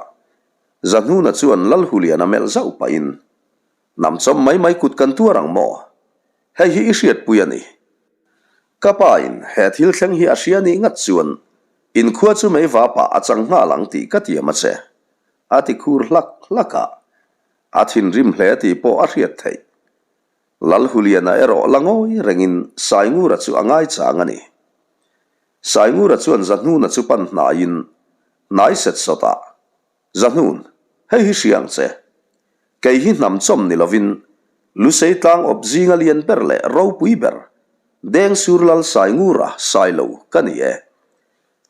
Zahnuna chuan Lalhuliana melh zauh pahin, Hnam chawm mai mai kut kan tuar ang maw? Hei hi i hriatpui a ni. Ka pa in he thil thleng hi a hria nih ngat chuan inkhua chu mei vapah a chang nghal ang tih ka tiam a che, a ti khur hlak hlak a. A thinrim hle tih pawh a hriat theih. Lalhuliana erawh la ngawi rengin Saingura chu a ngaichang a ni. Saingura chuan Zahnuna chu pan hnaiin hnai set sawtah, Zahnun, hei hi hria ang che. Kei hi hnam chawm ni lovin Lusei tlang awp zinga lian ber leh ropui ber Dengsur Lal Saingura Sailo ka ni e.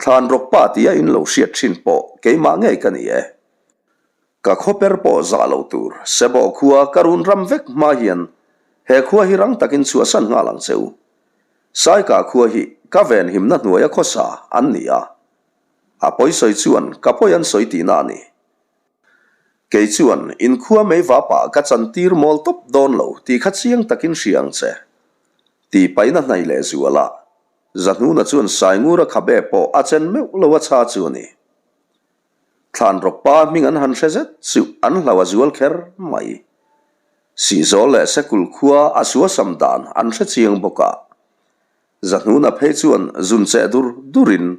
Thlan rawk pa tia in lo hriat thin pawh keimah ngei ka ni e. Ka khawper pawh zah lo tur Sebawh khua ka run ram vek hma hian he khua hi rang takin chhuahsan nghal ang che u. Saika khua hi ka venhimna hnuaia khawsa an ni a. A pawi sawi chuan ka pawi an sawi tihna a ni. Kei chuan inkhua mei vapah ka chantir mawl tawp dawn lo tih kha chiang takin hria ang che. Tih paihna hnaih leh zual a, Zahnuna chuan Saingura khabe pawh a chen meuh lo a chha chu a ni. Thlanrawk pa hming an han hre zet chu an hlau a zual kher mai. Sihzawl leh Sekul khua a suasam dan an hre chiang bawk a. Zahnuna phei chuan zun cheh dur durin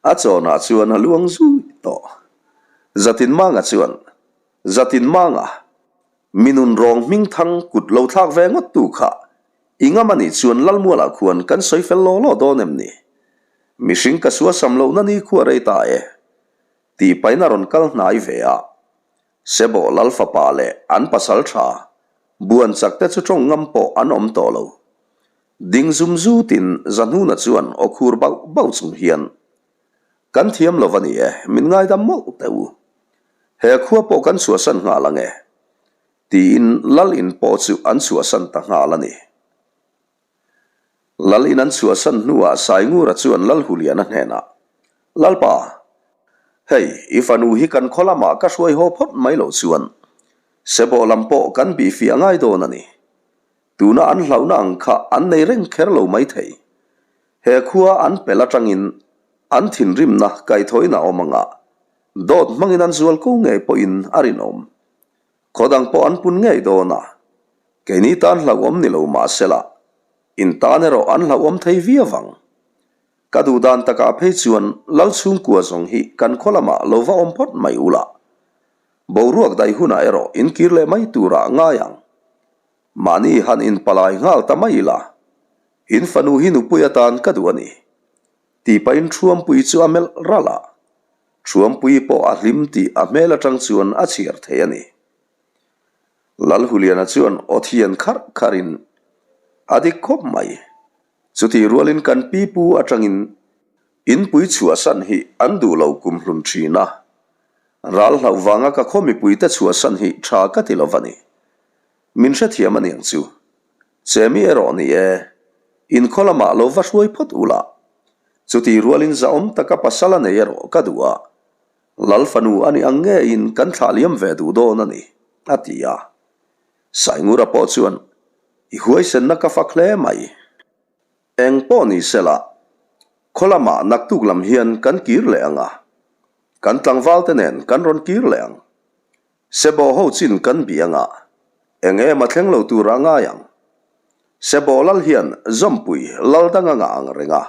a chawnah chuan a luang zui tawh. Zatinmanga chuan, Zatinmanga, mi nunrawng hmingthang kut lo thlak ve ngawt tu kha I ngam a nih chuan Lalmualah khuan kan sawi fel law law dawn em ni? Mihring ka suasam lohna ni khua rei ta e. Tih pahin a rawn kal hnai ve a. Sebawh Lal fapa leh an pasal tha buan chak te chu tawng ngam pawh an awm tawh lo. Ding zum zutin Zahnuna chuan aw khur bauh bauh chung hian, Kan thiam lo va ni e, min ngaidam mawlh teh u. He khua pawh kan chhuahsan nghal ang e. Tiin Lal in pawh chu an chhuahsan ta nghal a ni. Lal in an chhuahsan hnuah Saingura chuan Lal Huliana hnenah, Lalpa, hei i fanu hi kan khaw lamah ka hruai haw phawt mai loh chuan Sebawh lam pawh kan bihfiah ngai dawn a ni. Tuna an hlauhna ang kha an nei reng kher lo mai thei. He khua an pel atangin an thinrimna kaihthawina awm anga dawt hmangin an zual ko ngei pawhin a rinawm. Khaw dang pawh an pun ngei dawn a, keini tan hlauhawm ni lo mah sela, in tan erawh an hlauhawm thei viau vang. Ka duh dan takah phei chuan Lal chhungkua zawng hi kan khaw lamah lo va awm phawt mai ula, boruak daih hunah erawh in kir leh mai turah ngai ang. Mahni han inpalai nghal ta mai ila, in fanu hi nupui atan ka duh a ni. Tih pahin Thuampui chu a melh ralh a, Thuampui pawh a hlim tih a hmel atang chuan a chhiar thei a ni. Lalhuliana chuan aw thian kharh kharhin, A dik khawp mai. Chutih rualin kan pipu atangin inpui chhuahsan hi an duh lo kumhlun thin a. Ral hlauh vanga ka khaw mipuite chhuahsan hi tha ka ti lo va ni. Min hrethiam a niang chu. Chemi erawh ni e, inkhaw lamah lo va hruai phawt ula. Chutih rualin zahawm taka pasal a nei erawh ka duh a, Lal fanu a nih ang ngeiin kan thlah liam ve duh dawn a ni, a ti a. Saingura pawh chuan, I huaisenna ka fak hle mai. Eng pawh ni sela, khaw lamah naktuk lam hian kan kir leh ang a, kan tlangvalte nen kan rawn kir leh ang. Sebawh ho chin kan bih anga, eng em a thleng lo tur a ngai ang. Sebawh lal hian zawmpui lal dang anga ang reng a.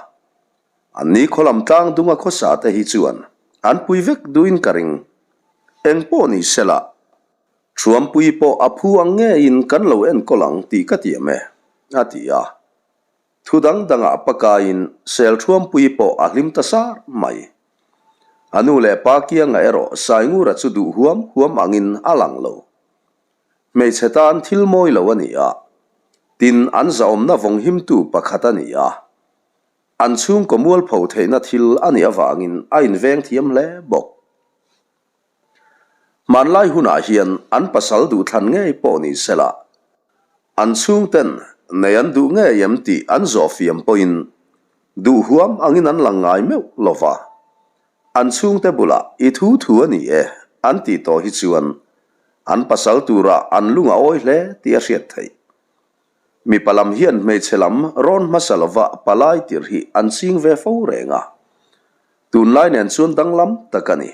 An ni khaw lam tlang dunga khawsa te hi chuan an pui vek duhin ka ring. Eng pawh ni sela, Thuampui pawh a phu ang ngeiin kan lo enkawl ang tih ka tiam e, a ti a. Thu dang dangah pakaiin Selṭhuampui pawh a hlim ta sar mai. A nu leh pa kianga erawh Saingura chu duh huam huam angin a lang lo. Hmeichhe tan thil mawi lo a ni a, tin an zahawmna vawng himtu pakhat a ni a. An chhungkaw mualpho theihna thil a nih avangin a inveng thiam hle bawk. Hmanlai hunah hian an pasal duhthlan ngei pawh ni sela, an chhungten nei an duh ngei em tih an zawhfiam pawhin duh huam angin an lang ngai meuh lo va. An chhungte bulah i thu thu a ni e an tih tawh hi chuan an pasal turah an lung a awi hle tih a hriat theih. Mipa lam hian hmeichhe lam rawn hmasa lova palai tir hi an ching ve fo reng a. Tunlai nen chuan danglam tak a ni.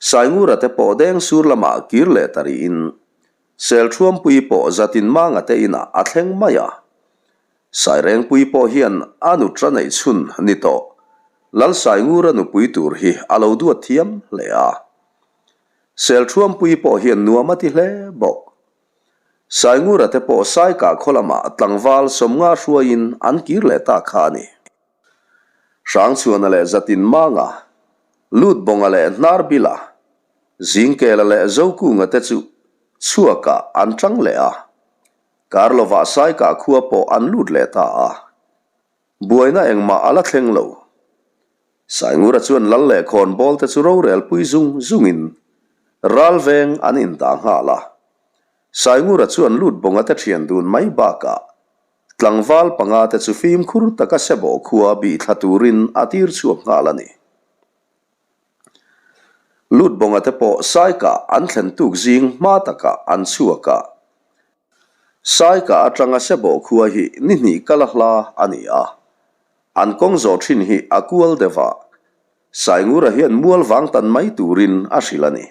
Saingura te pawh deng sur lamah kir leh ta rihin Selṭhuampui pawh zatin manga te inah a thleng mai a. Sairengpui pawh hian a nutra neih chhun ni tawh Lal Saingura nupui tur hi a lo duat thiam hle a. Selṭhuampui pawh hian nuam a ti hle bawk. Saingura te pawh Saikah khaw lamah tlangval sawmnga hruaiin an kir leh ta kha a ni. Hrangchhuana leh Zatinmanga, Lutbawnga leh Hnarbila, Zingkela leh Zokunga te chu chhuakah an tang leh a, Karlovah Saikah khua pawh an lut leh ta a. Buaina engmah a la thleng lo. Saingura chuan lal leh khawnbawl te chu rorel pui zung zungin ral veng an indah nghal a. Saingura chuan lut bawnga te thian dun mai bakah tlangval panga te chu fimkhur taka sebawh khua bih thla turin a tir chhuak nghal a ni. Lut bawnga te pawh Saika an thlen tuk zing hma takah an chhuak a. Saika atanga sebawh khua hi ni hnih kal a hla a ni a. An kawng zawh thin hi a kual deuh a, Saingura hian mual vang tan mai turin a hrilh a ni.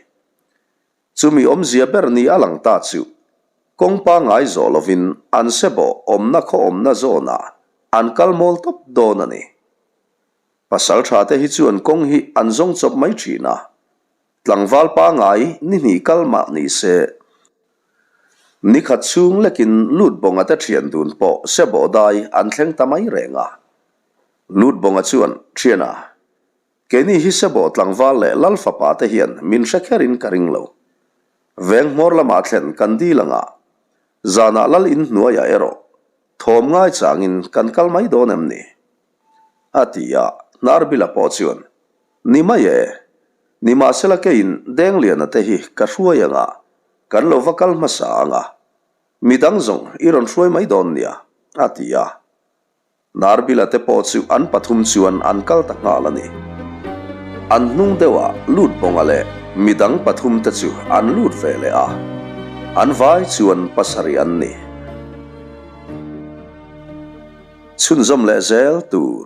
Chumi awmzia ber ni a lang ta chu kawng pangngai zawh lovin an sebawh awmna khaw awmna zawnah an kal mawl tawp dawn a ni. Pasal tha te hi chuan kawng hi an zawng chawp mai thin a, tlangval pangngai ni hnih kal mah ni se, ni khat chhung lekin Lutbawnga te thian dun pawh sebawh dai an thleng ta mai reng a. Lutbawnga chuan, Thiana, keini hi sebawh tlangval leh lal fapa te hian min hre kherin ka ring lo. Veng hmawr lamah thlen kan dil anga, zanah lal in hnuaiah erawh thawm ngai changin kan kal mai dawn em ni? A ti a, Hnarbila pawh chuan, Ni mai e, nimahsela keiin Dengliana te hi ka hruai anga, kan lo va kal hmasa anga, midang zawng i rawn hruai mai dawn nia, a ti a. Hnarbila te pawh chu an pathum chuan an kal ta nghal a ni. An hnung deuhah Lutbawnga leh midang pathum te chu an lut ve leh a, an vai chuan pasarih an ni. Chhunzawm leh zel tur.